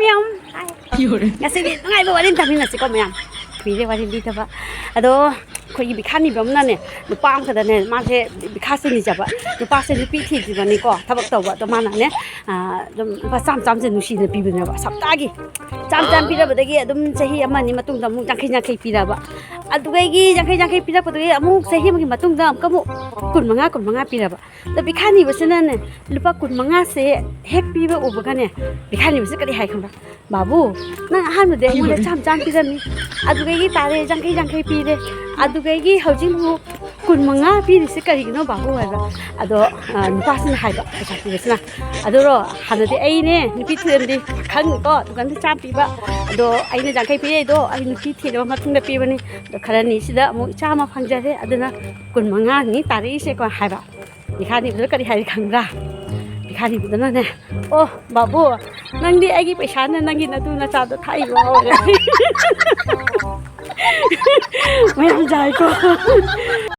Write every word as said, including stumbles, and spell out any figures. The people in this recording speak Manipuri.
ꯌꯥꯝ ꯉꯁꯤꯗꯤ ꯅꯨꯡꯉꯥꯏꯕ ꯋꯥꯔꯤ ꯑꯃ ꯇꯥꯃꯤꯟꯅꯁꯤꯀꯣ ꯃꯌꯥꯝ꯫ ꯀꯨꯏꯔꯦ ꯋꯥꯔꯤ ꯂꯤꯗꯕ꯫ ꯑꯗꯣ ꯑꯩꯈꯣꯏꯒꯤ ꯕꯤꯈꯥ ꯅꯤꯕ ꯑꯃꯅꯅꯦ, ꯅꯨꯄꯥ ꯑꯃꯈꯛꯇꯅꯦ, ꯃꯥꯁꯦ ꯕꯤꯈꯥꯁꯦ ꯅꯤꯖꯕ꯫ ꯅꯨꯄꯥꯁꯦ ꯅꯨꯄꯤ ꯊꯤꯗ꯭ꯔꯤꯕꯅꯤꯀꯣ, ꯊꯕꯛ ꯇꯧꯕ꯫ ꯑꯗꯣ ꯃꯥꯅꯅꯦ, ꯑꯥ, ꯑꯗꯨꯝ ꯂꯨꯄꯥ ꯆꯥꯝꯃ ꯆꯥꯝꯃꯁꯦ ꯅꯨꯡꯁꯤꯅ ꯄꯤꯕꯅꯦꯕ, ꯁꯞꯇꯥꯒꯤ ꯆꯥꯝꯃ ꯆꯥꯝꯃ ꯄꯤꯔꯕꯗꯒꯤ ꯑꯗꯨꯝ ꯆꯍꯤ ꯑꯃ ꯑꯅꯤ ꯃꯇꯨꯡꯗ ꯑꯃꯨꯛ ꯌꯥꯡꯈꯩ ꯌꯥꯡꯈꯩ ꯄꯤꯔꯕ꯫ ꯑꯗꯨꯗꯒꯤ ꯌꯥꯡꯈꯩ ꯌꯥꯡꯈꯩ ꯄꯤꯔꯛꯄꯗꯒꯤ ꯑꯃꯨꯛ ꯆꯍꯤ ꯑꯃꯒꯤ ꯃꯇꯨꯡꯗ ꯑꯃꯨꯛꯀ ꯑꯃꯨꯛ ꯀꯨꯟ ꯃꯉꯥ, ꯀꯨꯟ ꯃꯉꯥ ꯄꯤꯔꯕ꯫ ꯑꯗꯣ ꯕꯤꯈꯥ ꯅꯤꯕꯁꯤꯅꯅꯦ, ꯂꯨꯄꯥ ꯀꯨꯟ ꯃꯉꯥꯁꯦ ꯍꯦꯛ ꯄꯤꯕ ꯎꯕꯒꯅꯦ, ꯕꯤꯈꯥ ꯅꯤꯕꯁꯤ ꯀꯔꯤ ꯍꯥꯏ ꯈꯪꯕ꯭ꯔꯥ? "ꯕꯥꯕꯨ, ꯅꯪ ꯑꯍꯥꯟꯕꯗꯤ ꯑꯩꯉꯣꯟꯗ ꯆꯥꯝ ꯆꯥꯝ ꯄꯤꯔꯝꯃꯤ, ꯑꯗꯨꯗꯒꯤ ꯇꯥꯔꯦ ꯌꯥꯡꯈꯩ ꯌꯥꯡꯈꯩ ꯄꯤꯔꯦ, ꯑꯗꯨꯗꯒꯤ ꯍꯧꯖꯤꯛ ꯑꯃꯨꯛ ꯀꯨꯟ ꯃꯉꯥ ꯄꯤꯔꯤꯁꯤ ꯀꯔꯤꯒꯤꯅꯣ ꯕꯥꯕꯨ?" ꯍꯥꯏꯕ꯫ ꯑꯗꯣ, ꯑ, ꯅꯨꯄꯥꯁꯤꯅ ꯍꯥꯏꯕ, ꯄꯩꯁꯥ ꯄꯤꯕꯁꯤꯅ, "ꯑꯗꯨꯔꯣ, ꯍꯥꯟꯅꯗꯤ ꯑꯩꯅꯦ ꯅꯨꯄꯤ ꯊꯤꯔꯝꯗꯤ ꯈꯪꯉꯤꯀꯣ, ꯗꯨꯀꯥꯟꯗ ꯆꯥꯝ ꯄꯤꯕ, ꯑꯗꯣ ꯑꯩꯅ ꯌꯥꯡꯈꯩ ꯄꯤꯔꯛꯏꯗꯣ ꯑꯩ ꯅꯨꯄꯤ ꯊꯤꯔꯕ ꯃꯇꯨꯡꯗ ꯄꯤꯕꯅꯤ, ꯑꯗꯣ ꯈꯔ ꯅꯤꯁꯤꯗ ꯑꯃꯨꯛ ꯏꯆꯥ ꯑꯃ ꯐꯪꯖꯔꯦ, ꯑꯗꯨꯅ ꯀꯨꯟ ꯃꯉꯥꯅꯤ ꯇꯥꯔꯛꯏꯁꯦꯀꯣ" ꯍꯥꯏꯕ꯫ ꯕꯤꯈꯥ ꯅꯤꯕꯗꯨꯅ ꯀꯔꯤ ꯍꯥꯏꯔꯤ ꯈꯪꯕ꯭ꯔꯥ? ꯕꯤꯈꯥ ꯅꯤꯕꯗꯨꯅꯅꯦ, "ꯑꯣ ꯕꯥꯕꯨ, ꯅꯪꯗꯤ ꯑꯩꯒꯤ ꯄꯩꯁꯥꯅ ꯅꯪꯒꯤ ꯅꯇꯨ ꯅꯆꯥꯗꯣ ꯊꯥꯛꯏꯕ ꯑꯣꯏꯔꯦ꯫" ꯃꯌꯥꯝ ꯆꯥꯏꯀꯣ꯫